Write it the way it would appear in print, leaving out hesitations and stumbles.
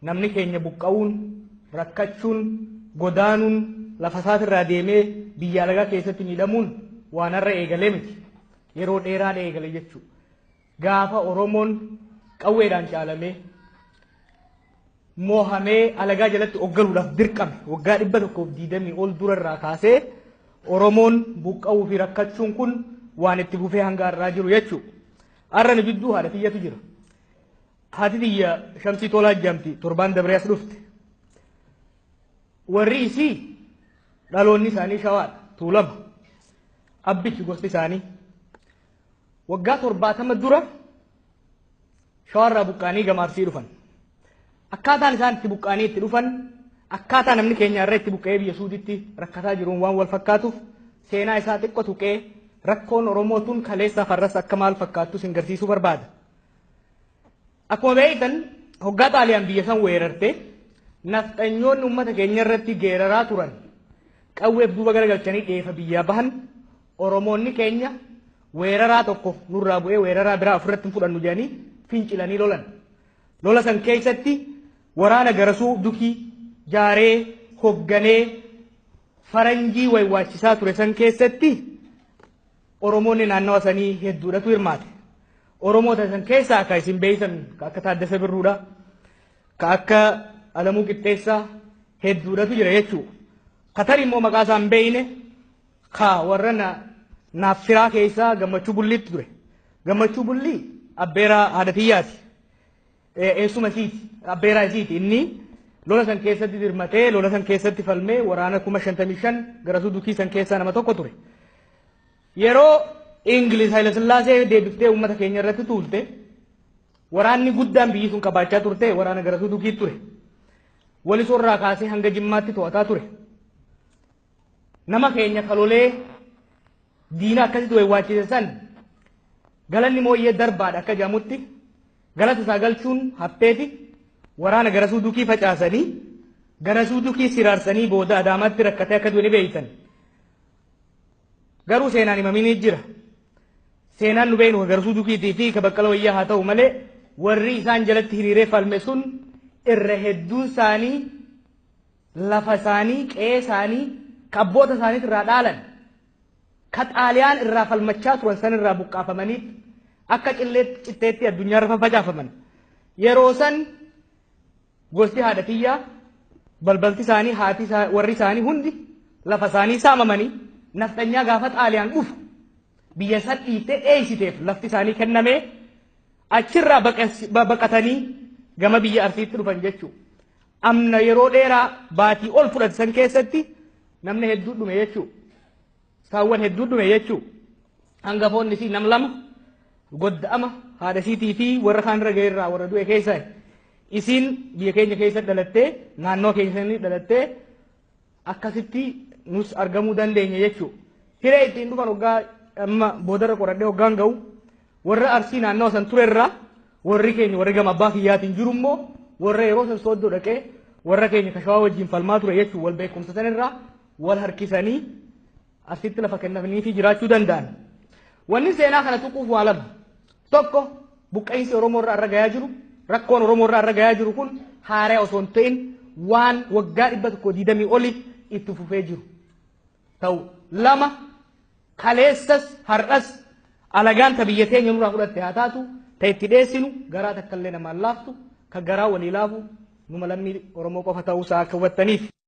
Namni keenya buqqa'uun, rakkachuun, godaanuun, lafa isaatirraa deemee biyya alagaa keessatti miidhamuun waan har'a eegalee miti. Yeroo dheeraa eegale jechuudha. Gaafa Oromoon qawweedhaan caalamee moohamee alagaa jalatti oggaluudhaaf dirqame waggaa 120 ol durarraa kaasee Oromoon buqqa'uu fi rakkachuun kun waan itti fufee hanga har'aa jiru jechuudha. Har'a nu jidduu haadha tiyyatu jira. Haati tiyya Shamsii Tolaa jedhamti, torbaan dabree as dhufte. Warri isii dhaloonni isaanii Shawaadha, Tuulama. Abbichi gosti isaanii. Waggaa 70 dura Shawaarraa buqqaanii gama Arsii dhufan. Akkaataan isaan itti buqqaanii itti dhufan akkaataa namni keenya irra itti buqqa'ee biyya Suuditti rakkataa jiruun waan wal fakkaatuuf seenaa isaa xiqqo tuqee rakkoon Oromoo tun kaleessaaf har'as akka maal fakkaattu isin garsiisuu barbaada. Akkuma beektan, hoggaa Xaaliyaan biyya san weerarte nafxanyoonni uummata keenya irratti geeraraa turan qawweef duuba garagalchanii dheefa biyyaa bahan. Oromoonni keenya weeraraa tokko nurraa bu'ee weeraraa biraa ofirratti hin fudhannu jedhanii fincilanii lolan. Lola san keessatti waraana Garasuu Dukii jaaree hogganee faranjii waywaachisaa ture san keessatti Oromoonni naannawa sanii hedduudhatu hirmaate. Oromoota san keessaa ka isin beeytan ka akka Taaddasa Birruudha, ka akka Alamuu Qixxeessaa hedduudhatu jira jechuudha. Ka tarii immoo maqaa isaa hin beeyne ka warra naaf firaa keessaa Gammachuu Bulliitti ture. Gammachuu Bullii abbeeraa haadha tiyyaati. Eessuma isiiti. Abbeeraa isiiti. Inni lola san keessatti dirmatee, lola san keessatti falmee, waraana 55,000 Garasuu Dukii san keessaa nama tokko ture. Yeroo Ingiliz Hayilasillaasee deebiftee uummata keenya irratti tuulte, waraanni guddaan biyyi sun qabaachaa turte waraana Garasuu Dukii ture. Walisoo irraa kaasee hanga Jimmaatti to'ataa ture. Nama keenya kalolee diina akkasitti waywaachise san galanni mooyyee darbaadha akka jedhamutti galata isaa galchuun hafteeti waraana Garasuu Dukii facaasanii Garasuu Dukii siraarsanii booda Adaamaatti rakkatee akka du'e ni beeytan. Garuu seenaan himaminii jira. Seenaan nu beeknu ka Garasuu Dukiitii fi ka Baqqala Wayyaa haa ta'u malee, warri isaan jalatti hiriiree falme sun irra hedduun isaanii lafa isaanii, qe'ee isaanii, ka abboota isaaniit irraa dhaalan, ka Xaaliyaan irraa falmachaa turan san irraa buqqaafamaniit akka cilleetti citteetti addunyaa irra faffacaafaman. Yeroo san gosti haadha tiyyaa, balbalti isaanii, haati warri isaanii hundi lafa isaanii saamamanii nafxanyaa gaafa Xaaliyaan dhufu biyya san dhiittee dheessiteef lafti isaanii kennamee achirraa baqatanii gama biyya Arsiitti dhufan jechuudha. Amna yeroo dheeraa baatii ol fudhate san keessatti namni hedduu dhume jechuudha. Saawwan hedduu dhume jechuudha. Hangafoonni isii nam lama godda'ama haadha isiitii fi warra kaan irra ga'e irraa warra du'e keessaa. Isiin biyya keenya keessa dhalattee, naannoo keenya sanii dhalattee, akkasitti nus argamuu dandeenya jechuudha. Hiree ittiin dhufan hoggaa amma boodarra qoradhee hoggaan ga'u, warra Arsii naannoo san turerraa warri keenya, warri gama abbaa kiyyaatiin jiru immoo warra yeroo san Sooddoo dhaqee warra keenya ka Shawaa wajjin falmaa ture jechuun wal beekumsa sanirraa wal harkisanii Arsiitti lafa kennanii fi jiraachuu danda'an. Wanni seenaa kana tuquuf waa lama. Tokko, buqqa'iinsi Oromoo irraa irra gayaa jiru, rakkoon Oromoo irraa irra gayaa jiru kun haaraa osoo hin ta'in waan waggaa 120 oli itti fufee jiru ta'u. Lama, kaleessas har'as alagaan ta biyya teenya nurraa fudhatte haa taatu, ta itti dheessinu garaa takka illee namaan laaftu, ka garaa walii laafu numa lammii Oromoo qofa ta'uusaa akka hubattaniif.